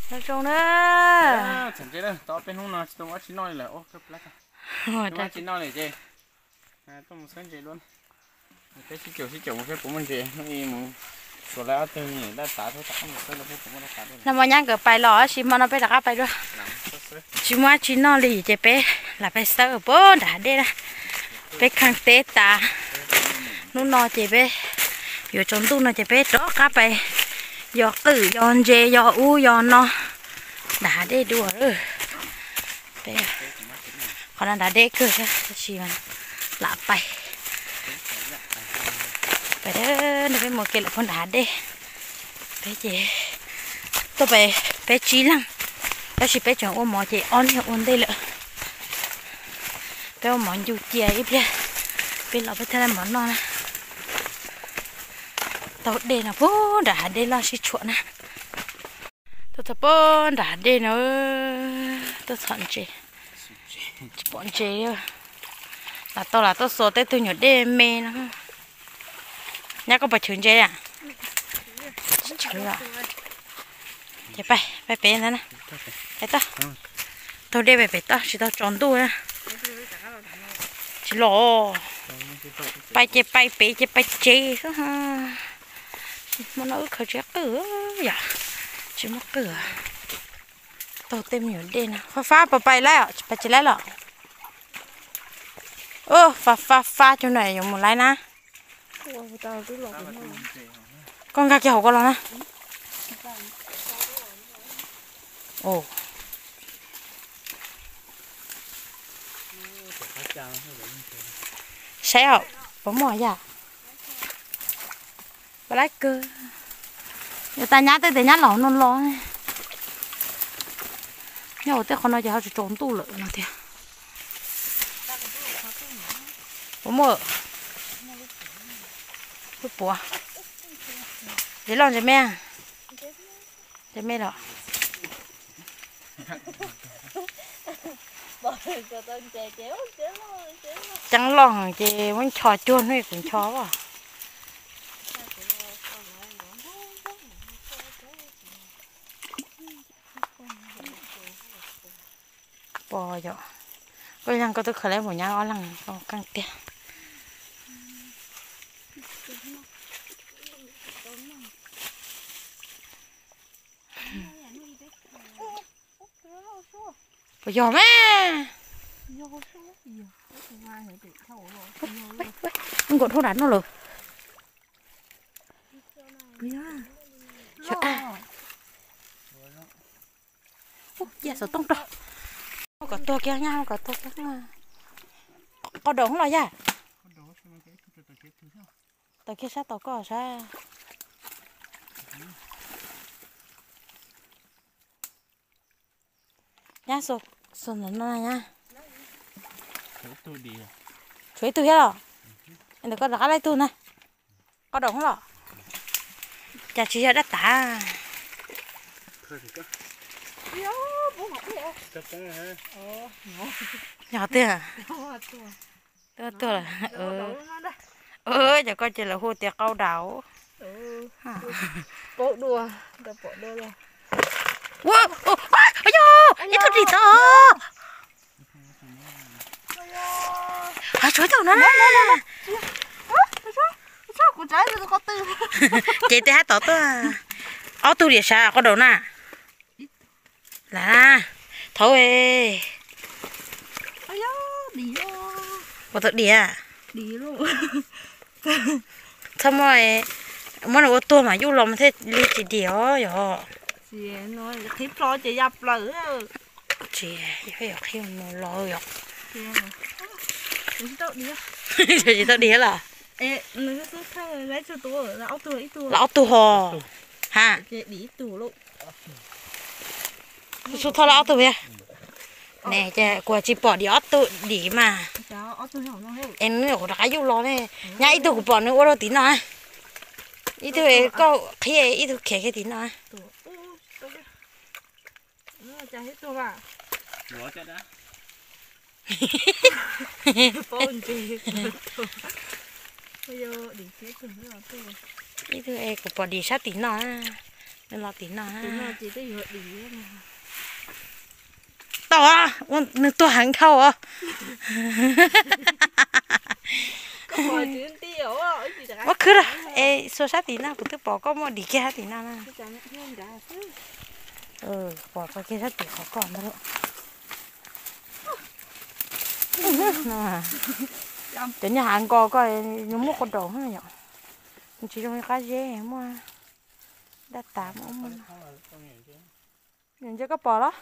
Nyob zoo na. Txham ntse na, tau peb hnub no tsis tau muaj dab tsi noj li lawm. Tsis noj li ces tuaj mus xawb ntses dua. Peb sib caum sib caum mus saib puas muaj ntses, hnub ib mus tsuas lawv ob tug niam dab tav thiab rov qab mus xawb dua saib puas muaj dab tav dua. Nag hmo nyab nkawd pais los, tab sis hmo no peb rov qab pais dua. Tsis muaj dab tsi noj li ces peb lam pais xawb puag nram hav dej na. Peb kheej teb tas, hnub no ces peb yuav tsaus ntuj no ces peb rov qab pais yos qwj yos ntses yos ub yos no nram hav dej dua. Qhov no nram dej kawg thiab tab sis mas lam pais. Pais, peb mus kev lawm puag nram hav dej. Peb ces tuaj pais peb tsib leeg, tab sis peb tseem ua mov ces ob leeg ua ntej lawm. Peb ua mov ncu cia ib pliag, peb los peb thiaj li mov noj na. Taug dej no puag nram hav dej loj sib tshuam na. Tuaj txog puag nram hav dej no, tuaj txhom ntses, tsis pom ntses li. Lam tau lam tuaj xuas tej tug nyuam dej me no. Nyab koj puas chwv ntses a? Tsis chwv os. Ces pais, pais pem ntawd na. Pais toj. Taug dej pais pem toj tsis tau tsaus ntuj na. Tsis los. Pais ces pais pem ces pais tsev xwb. Hmo no wb khaws tsis qwj yom. Tsis muaj qwj. Taug tej me nyuam dej no. Fab fab puas pais laib os, pais tsis laib los? Fab fab fab cov no yuav mus laib na. Koj nkag kiag hauv ko los na. Saib os, puas muaj yam. Pab laib kawg. Yog tas nyab tej tes nyab los no los. Nyob ua tej qhov no ces ho tsis tsaus ntuj lawm no tiag. Puas muaj? Lub puav. Ntses loj ntses me? Ntses me los. Ceeb loj ces muab ncho cuag hnub kuv ncho as. Pom yom, koj leej koj twb khaws laib mus nyab ob leeg koj qeej tiag. Puas yog mas? Nkaum dhau nram no lawm. Cia xov tooj rau. Kom tuag kiag nyab, kom tuag kiag. Qau daus los yaj. Taws kiag sab tau koj sab. Nyab, xuas ntawm no nyab. Tshuav ib tug thiab los? Ntawm koj rov qab laib tug na. Qau daus los. Cas tsis yog dab tas. Yog twg? Tuag, cov koj ces lawv hu tias qau daus. Yog ib tug dim tod. Tshuav ib tug na. Ces tej hab tod tuaj. Ob tug diam sav qau daus na. Lav, thaud. Ua tau diam. Txhob muab, muab nws ua tuag mas yuj los mas thiaj li tsis diam os yog. Tsis, yog qhib mus los yom. Tsis tau diam los? Los ob tug ho. Ha. Xub thoj los ob tug thiab. Ne ces kuv tsis pom dim ob tug dim mas. Es nws kuv rov qab yuj los ne. Nyab ib tug kuv pom nws ua rau tim no. Ib tug koj qhib ib tug khiav kiag tim no. Ib tug es kuv pom dim sab tim no. Los tim no. Tau, nws tuag heev dhau os. Muab khwb lawm, es xuas sab tim no kuv twb pom koj muaj dim kiag sab tim no na. Pom txog kiag sab tim qhov koj ntag. Cov nyuag hav nkos koj, nws muaj qua daum yom. Nws tsis zoo li qab zeb muaj dab tas muaj. Nws ntshe koj pom los?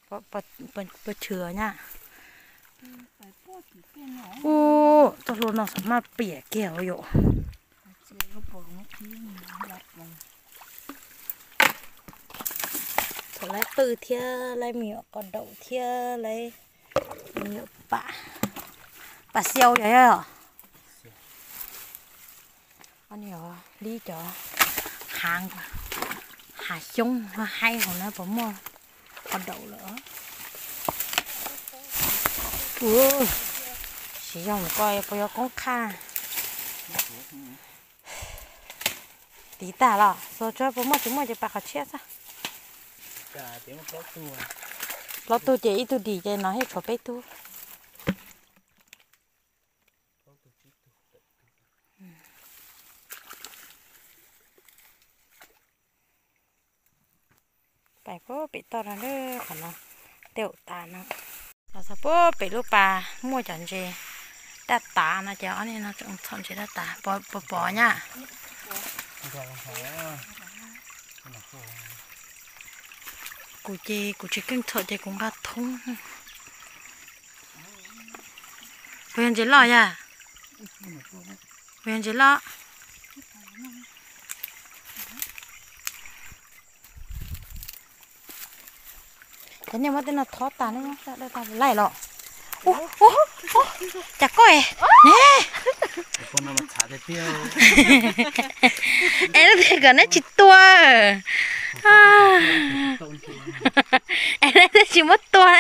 Pov chwm na. Ub, txoj hlua no xav maj piam kiag yom. Thaum laib qwj thiab laib me nyuam qua daum thiab laib me nyuam pam, pam xiau yom. Li cov hav, hav xyoob haib hauv na puas muaj qua daum lawm. Siv zog mus koj puas yuav koob qhaj. Tiv tag los xuas tso puas muaj, tsis muaj ces pab qhov tshiab xwb. Plaub tug ces ib tug dim ces no thiaj tshuav peb tug. Pais puag pem toj no, qhov no tej zaum tas no. Los txog puag pem lub pas muaj cov ntses daj tav no ces ob niag no tseem txhom ntses daj tav, pov pov nyab. Kuv ces kuv tsis keej txhom ces kuv nqa thoob. Puas yog ntses loj yam? Puas yog ntses loj? Cov niag muab tej no thob tas ne, laij los. Cas koj ne? Es lub twg kom neb tsis tua? Es neb tsis muab tua.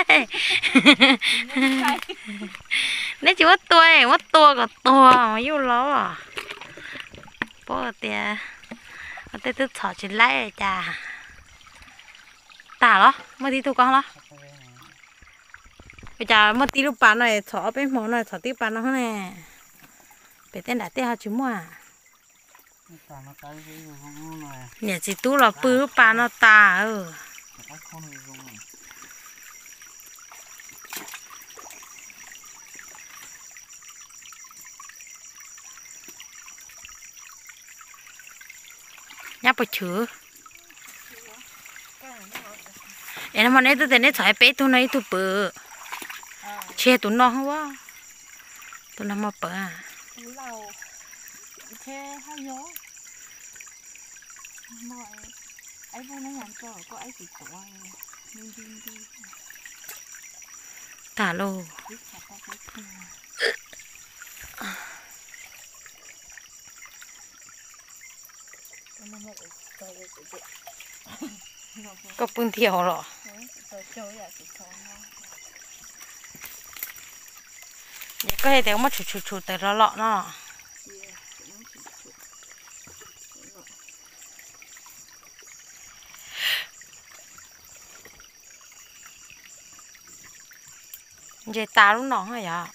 Neb tsis muab tua, muab tua kom tuag mas yuj los. Paub tias tej twb txhom tsis laib cas. Tag los muaj tib tug ko los? Ua cas muaj tib lub pas no txhom ob peb hmo no txhom tib pas no ne. Pem tej nram tej ho tsis muaj. Niam txiv tub los pw lub pas no tas. Nyab puas chwv? Es no mas neb twb tias neb txhom peb tug no ib tug pwm. Tsis yog tus no ua, tus no mas pwm. Tag lauj. Koj pw nthi hauv los? Es koj hais tias muab tshum tshum tshum tawm los los no. Ntses tas lub no yom.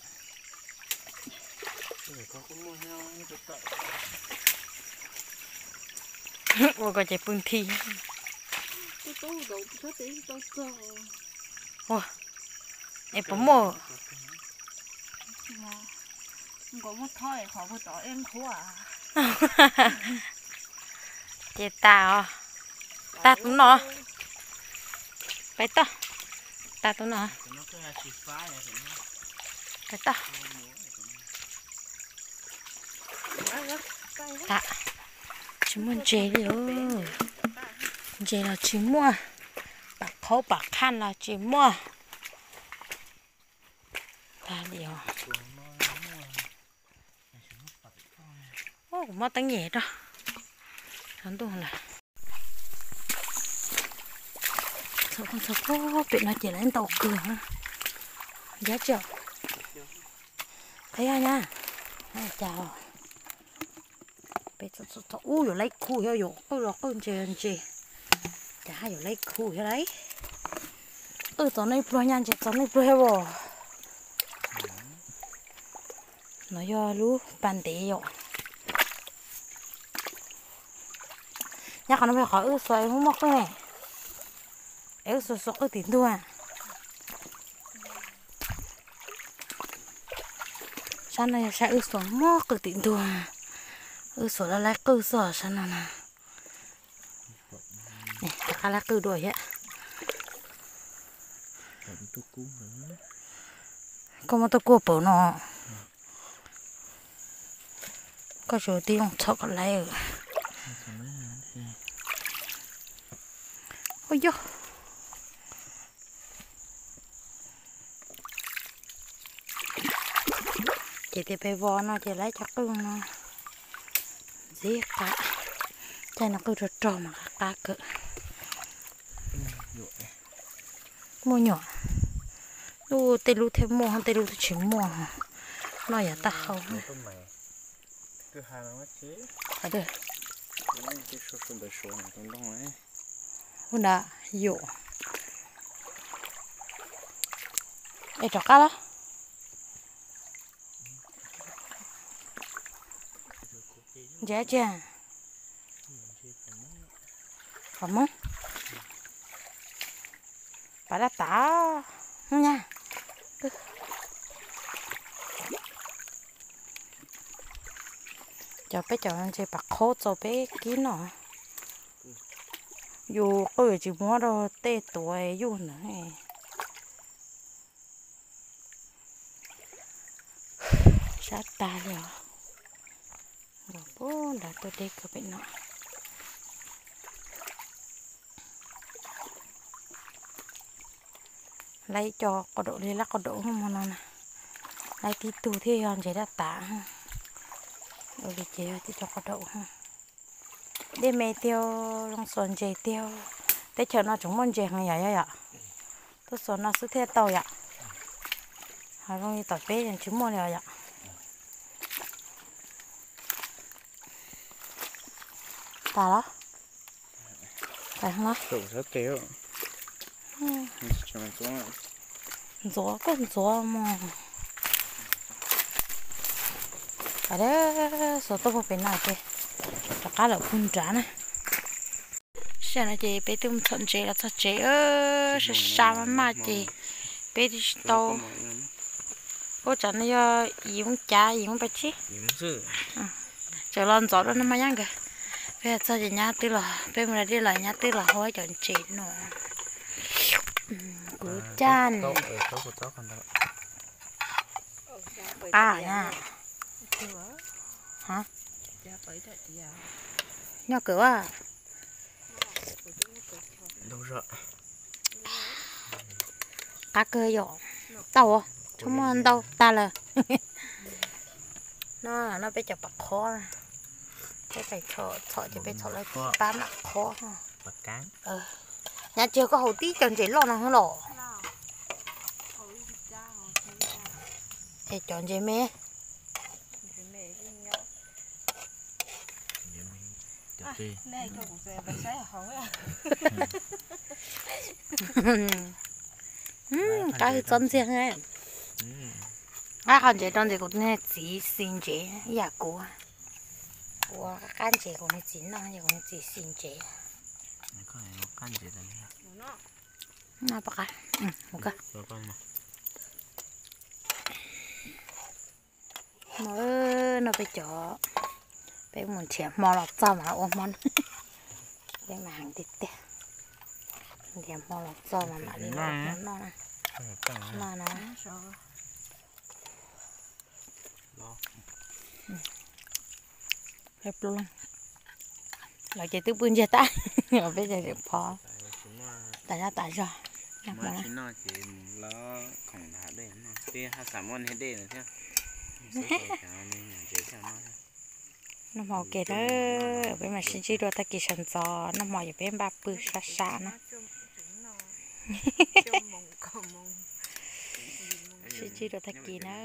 Ua ko ces pw nthi. Es puas muaj? Ces tas os. Tag tus no. Pais toj. Tag tus no. Pais toj. Tsis muaj ntses li os. Ntses los tsis muaj, pam qhaub pam qhaj los tsis muaj. Tag li os. Kuv muab teeb nyem rau. Tsaus ntuj lawm. Txhom txhom puag pem no ces lawv ntaus kawg. Ntiab tsi os. Qhia nyab. Cas os. Peb txhom txhom txhom ub yuav laib khu thiab, yuav qwj los qwj ntses ntses, cas haj yuav laib khu thiab lauj. Qwj txom nej pluag, nyaj ntses txom nej pluag thiab as. No yog lub pas ntev yom. Nyaj qhov no yog qhov wb xuas es muaj muaj qwj ne, es wb xuas xuas qwj tim ntuag. Sab no yog sab wb xuas muaj qwj tim ntuag, wb xuas laib laib qwj xwb sab no na. Rov qab laib qwj dua thiab. Koj muab tuaj kuaj pem no. Koj tsuas tib zoo txhom kom laib. Ua yog. Ces tias peb vov no ces laib cov qwj no ntxiv qab, caij no qwj rog rog mas qab qab kawg. Muaj nyuam, tej lub thiaj muaj, tej lub twb tsis muaj. Noj yav taub hau. Ua ntawd yom. Es rov qab los. Ntses tsi? Qhov Hmoob. Pas dab tas, Hmoob nyab. Cov peb cov ntses pas qhob txaus peb kib noj. Yus qwj tsis muab rau tej tuav yuj ntawd. Sab tag li os. Los puag nrad tuaj deb kawg pem no. Laib cov qos daum li lab qos daum hmo no na. Laib tib tug thiaj yog ntses dab tas. Ua li ces yog tib cov qos daum. Dej me tiag, zoo xuas ntses tiag. Teb chaws no tseem muaj ntses heev yom, yog yom? Tuaj xuas no xwb thiaj tau yom. Ho zoo li tom peb tsis muaj li os yom. Tas los? Tas los? Ntxuav koj ntxuav mog. Xuas tuaj puag pem no ces rov qab lawm puag nrad na. Sij hawm no ces peb twb mus txhom ntses los txog tsev, sab sab maj maj ces peb twb tsis tau. Ua tsam no yog yim moo cav yim moo peb tsib. Tseem los ntxov dua no mas nyab nkawd. Peb txog ces nyab twb los, peb mus da dej los nyab twb los hau cov ntses no. Kuv caj qab na. Nyob kawg a. Qab kawg yom. Tau, txhob muaj ntau tag lawm. No, no peb cov pas qhob, peb txhom ces peb txhom lawv tib pab mam qhob. Nyab tsis yog koj haus tib cov ntses loj no los? Es cov ntses me. Qab txob ntxiag. Qab qhov ntses rau ntses kuv niag txiv xis ntses ib yam kuv. Kuv qab ntses kuv niag txiv noj ces kuv niag txiv xis ntses. No, no peb cov, peb mus nrhiav hmo los txog mas ua hmo. Peb mas heev tiag tiag. Nrhiav hmo los txog mas mam li noj na. No na. Lawv ces twb pw ntsiag tag, peb ces phov tas zog tas zog. Noj hmo ua ke na, peb mam sib ntsib dua tag kis sawv ntxov, noj hmo ces peb npaj pw sab sab na. Sib ntsib dua tag kis na.